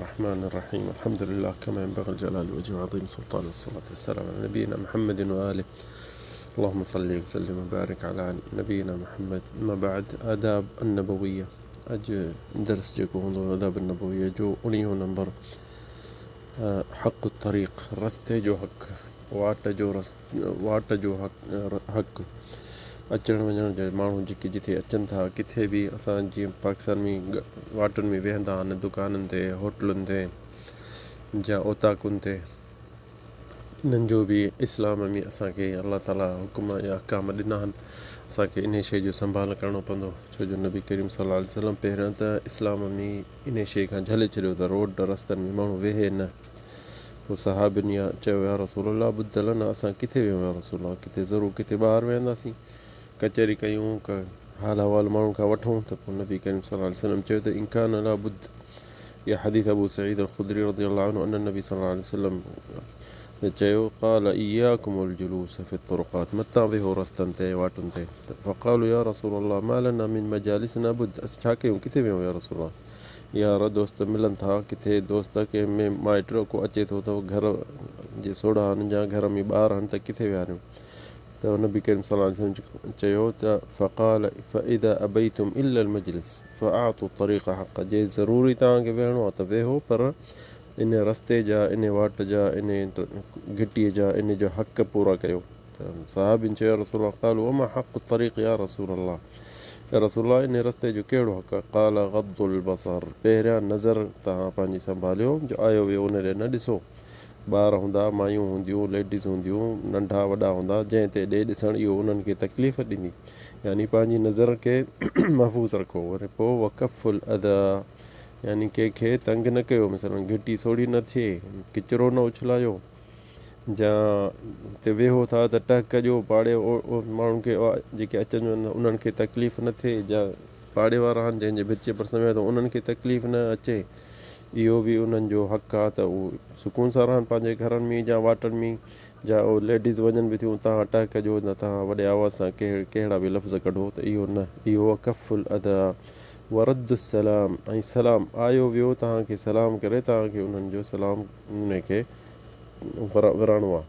الرحمن الرحيم. الحمد لله كما ينبغي لجلال وجهه وعظيم سلطانه، والصلاة والسلام على نبينا محمد وآله. اللهم صل وسلم وبارڪ على نبينا محمد. اما بعد، آداب النبويه. اڄ درس جيڪو هوندو آداب النبويه جو اڻيهون نمبر، حق الطريق، رستي جو حق، واٽ جو واٽ جو حق، اچڻ وڃڻ جا ماڻهو جيڪي جتي اچن ٿا ڪٿي به، اسان جيئن پاڪستان ۾ واٽن ۾ ويهندا آهن، دڪانن تي، هوٽلن تي يا اوطاقن تي، انهن جو به اسلام ۾ اسان کي الله تعاليٰ حڪم يا احڪام ڏنا آهن. اسان کي انهي شيء جو سنڀال ڪرڻو پوندو، ڇو جو نبي ڪريم صلي الله عليه وسلم پهريان ته اسلام ۾ انهي شيء کان جهلي ڇڏيو ته روڊ رستن ۾ ماڻهو ويهي نه. پوء صحابين يا چيو يا رسول الله بد لنا، اسان ڪٿي ويهون يا رسول الله، ڪٿي ضرور ڪٿي ٻاهر ويهنداسين، ڪچهري ڪيون، ڪا حال احوال ماڻهن کان وٺون. ته پوء نبي ڪريم صلي الله عليه وسلم چيو ته ان ڪان لا بد، يا حديث ابو سعيد الخدري رضي الله عنه ان النبي صلي الله عليه وسلم چيو قال اياڪم الجلوس في الطرقات، متان ويهو رستن تي واٽن تي. فقالوا يا رسول الله ما لنا من مجالسنا بد، اسين ڇا ڪيون ڪٿي ويهون يا رسول الله. يار دوست ملن ٿا، ڪٿي دوست ڪنهن ۾ مائٽ ڪو اچي ٿو ته گهر جي سوڙها آهن يا گهر ۾ ٻار آهن ته ڪٿي ويهاريون. ته نبي ڪريم صلي الله عليه وسلم چيو ته فقال فاذا ابيتم الا المجلس فاعطوا الطريق حقه، جي ضروري توهان کي ويهڻو آهي ته ويهو، پر ان رستي جا، ان واٽ جا، ان گهٽيء جا، ان جو حق پورا ڪيو. ته صحابين چيو يا رسول الله، قالوا وما حق الطريق يا رسول الله، يا رسول الله انهي رستي جو ڪهڙو حق آهي؟ قال غض البصر، پهريان نظر توهان پنهنجي سنڀاليو جو آيو ويو ان ڏي نه ڏسو، ٻار هوندا، مايون هونديون، ليڊيز هونديون، ننڍا وڏا هوندا، جنهن تي ڏي ڏسڻ اهو انهن کي تڪليف ڏيندي، يعني پنهنجي نظر کي محفوظ رکو. وري پوء وڪف الاذيٰ، يعني ڪنهن کي تنگ نه ڪيو، مثلا گهٽي سوڙهي نه ٿئي، ڪچرو نه اڇلايو، جا اتي ويهو ٿا ته ٽهڪ ڏيو، پاڙي ماڻهن کي جيڪي اچن وڃن انهن کي تڪليف نه ٿئي، جا پاڙي وارا آهن جنهن جي ڀت جي ڀرسان ويهو ٿا انهن کي تڪليف نه اچي. اهو به انهن جو حق آهي ته هو سڪون سان رهن پنهنجي گهرن ۾ يا واٽن ۾، جا اهي ليڊيز وڃن به ٿيون تان ٽهڪ ڏيو نه تان وڏي آواز سان ڪهڙا به لفظ ڪڍو ته اهو نه، اهو ڪف الاذيٰ ورد السلام، ۽ سلام آيو ويو توهان کي سلام ڪري توهان کي انهن جو سلام ان کي وراڻو آ.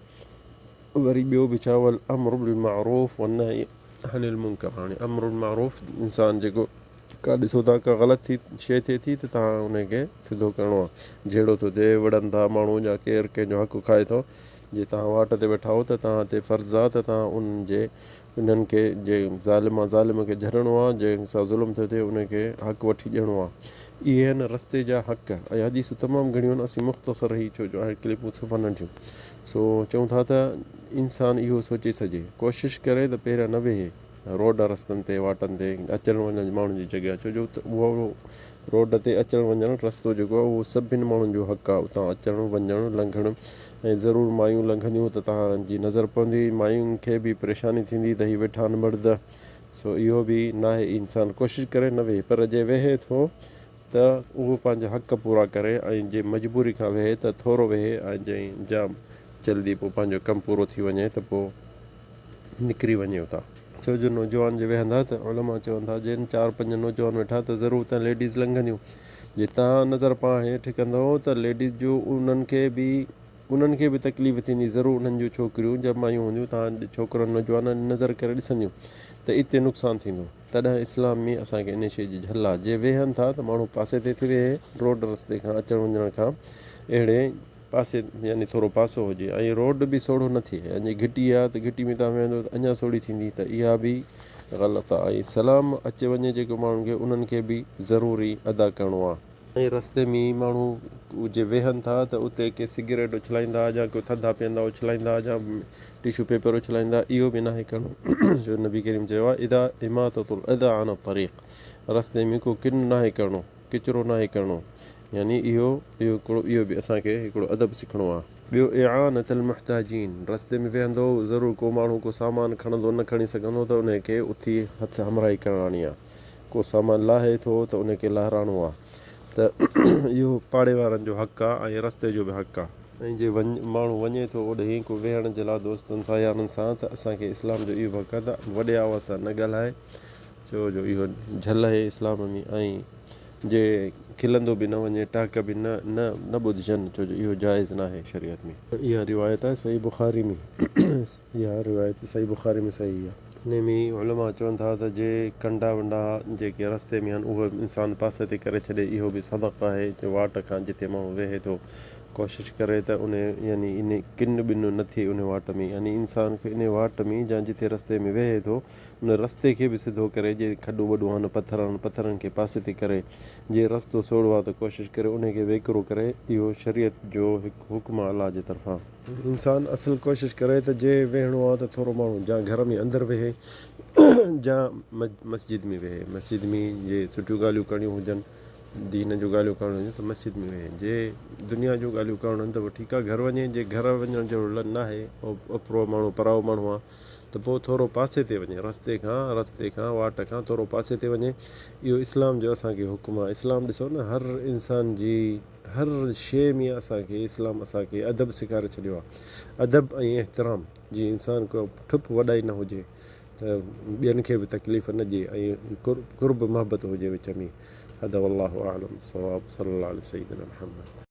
وري ٻيو به ڇا، والامر بالمعروف والنهي عن المنڪر. هاڻي امر بالمعروف انسان جيڪو ڪا ڏسو ٿا ڪا غلط ٿي شيء ٿئي ٿي ته توهان ان کي سڌو ڪرڻو آ. جهيڙو ٿو ٿئي، وڙهن ٿا ماڻهو يا ڪير ڪنهن جو حق کائي ٿو، جي توهان واٽ تي ويٺا آهيو ته توهان تي فرض آ ته توهان انهن جي انهن کي جي ظالم آ ظالم کي جهلڻو آ، جنهن سان ظلم ٿيو ٿئي ان کي حق وٺي ڏيڻو آ. اهي آهن رستي جا حق ۽ حديثون تمام گهڻيون آهن، اسين مختصر هي ڇو جو آهن ڪلپون صفا ننڍيون، سو چئون ٿا ته انسان اهو سوچي سجهي ڪوشش ڪري ته پهريان نه ويهي روڊ رستن تي واٽن تي اچڻ وڃڻ ماڻهن جي جڳهه، ڇو جو اهو روڊ تي اچڻ وڃڻ رستو جيڪو آهي اهو سڀني ماڻهن جو حق آهي، اتان اچڻ وڃڻ لنگهڻ، ۽ ضرور مايون لنگهنديون ته توهان جي نظر پوندي، ماين کي به پريشاني ٿيندي ته هي ويٺا آهن مرد، سو اهو به ناهي انسان ڪوشش ڪري نه ويهي، پر جي ويهي ٿو ته اهو پنهنجا حق پورا ڪري ۽ جي مجبوري کان ويهي ته ٿورو ويهي ۽ جي جام جلدي پوء پنهنجو ڪم پورو ٿي وڃي ته پوء نڪري وڃي اتان. ڇو جو نوجوان جي ويهندا ته علماء چون ٿا جن چار پنج نوجوان ويٺا ته ضرور اتان ليڊيز لنگهنديون، جي تهان نظر پاڻ هيٺ ڪندؤ ته ليڊيز جو انهن کي به انهن کي به تڪليف ٿيندي، ضرور انهن جون ڇوڪريون جا مايون هونديون تهان ڇوڪرن نوجوانن ڏي نظر ڪري ڏسنديون ته اتي نقصان ٿيندو. تڏهن اسلام ۾ اسان کي انهي شيء جي جهل آ، جي ويهن ٿا ته ماڻهو پاسي تي ٿي ويهي، روڊ رستي کان اچڻ وڃڻ کان اهڙي پاسي يعني ٿورو پاسو هجي ۽ روڊ به سوڙهو نه ٿئي ۽ جي گهٽي آ ته گهٽي ۾ توهان ويهندو ته اڃا سوڙهي ٿيندي ته اها به غلط آ ۽ سلام اچي وڃي جيڪو ماڻهن کي انهن کي به ضروري ادا ڪرڻو آ. ۽ رستي ۾ ماڻهو جي ويهن ٿا ته اتي ڪي سگريٽ اڇلائيندا يا ڪو ٿڌا پيئندا اڇلائيندا يا ٽشو پيپر اڇلائيندا، اهو به ناهي ڪرڻو، ڇو نبي ڪريم چيو آ اذا اماطة الاذيٰ عن الطريق، رستي ۾ ڪو ڪن ناهي ڪرڻو، ڪچرو ناهي ڪرڻو، يعني اهو اهو هڪڙو اهو به اسان کي هڪڙو ادب سکڻو آ. ٻيو اعانة المحتاجين، رستي ۾ ويهندو ضرور ڪو ماڻهو ڪو سامان کڻندو نه کڻي سگهندو ته انهي کي اٿي هٿ همراهي ڪرڻي آ، ڪو سامان لاهي ٿو ته انهي کي لاهراڻو آ ته اهو پاڙي وارن جو حق آ ۽ رستي جو به حق آ. ۽ جي وڃ ماڻهو وڃي ٿو اوڏهين ڪو ويهڻ جي لاء دوستن سان يارن سان ته اسان کي اسلام جو اهو به حق آ ته وڏي آواز سان نه ڳالهائي ڇو جو اهو جهل آهي اسلام ۾ ۽ جي کلندو به نه وڃي، ٽهڪ به نه نه نه ٻڌجن، ڇو جو اهو جائز ناهي شريعت ۾. اها روايت آهي صحيح بخاري ۾. اها روايت به صحيح بخاري ۾ صحيح آهي. انهي ۾ علماء چون ٿا ته جي ڪنڊا ونڊا جيڪي رستي ۾ آهن اهي به انسان پاسي تي ڪري ڇڏي اهو به صدقه آهي جو واٽ کان جتي ماڻهو ويهي ٿو ڪوشش ڪري ته انهي يعني انهي ڪن ٻن نه ٿئي انهي واٽ ۾ يعني انسان کي انهي واٽ ۾ جا جتي رستي ۾ ويهي ٿو ان رستي کي به سڌو ڪري جي کڏو ٻڏو آهن پٿر آهن پٿرن کي پاسي تي ڪري جي رستو سوڙهو آهي ته ڪوشش ڪري انهي کي ويڪرو ڪري اهو شريعت جو هڪ حڪم آهي الله جي طرفان. انسان اصل ڪوشش ڪري ته جي ويهڻو آهي ته ٿورو ماڻهو جا گهر ۾ اندر ويهي جا مسجد ۾ ويهي مسجد ۾ جي سٺيون ڳالهيون ڪرڻيون هجن دين جون ڳالهيون ڪرڻيون هجن ته مسجد ۾ ويهي جي دنيا جون ڳالهيون ڪرڻيون آهن ته پوء ٺيڪ آهي گهر وڃي جي گهر وڃڻ جهڙو ناهي اوپرو ماڻهو پرائو ماڻهو آهي ته پوء ٿورو پاسي تي وڃي رستي کان رستي کان واٽ کان ٿورو پاسي تي وڃي اهو اسلام جو اسان کي حڪم آهي اسلام ڏسو نه هر انسان جي هر شيء ۾ اسان کي اسلام اسان کي ادب سيکاري ڇڏيو آهي ادب ۽ احترام جي انسان ڪو ٺپ وڏائي نه هجي ته ٻين کي به تڪليف نه ڏئي ۽ قرب محبت هجي وچ ۾ هذا والله اعلم بالصواب صلي الله علي سيدنا محمد.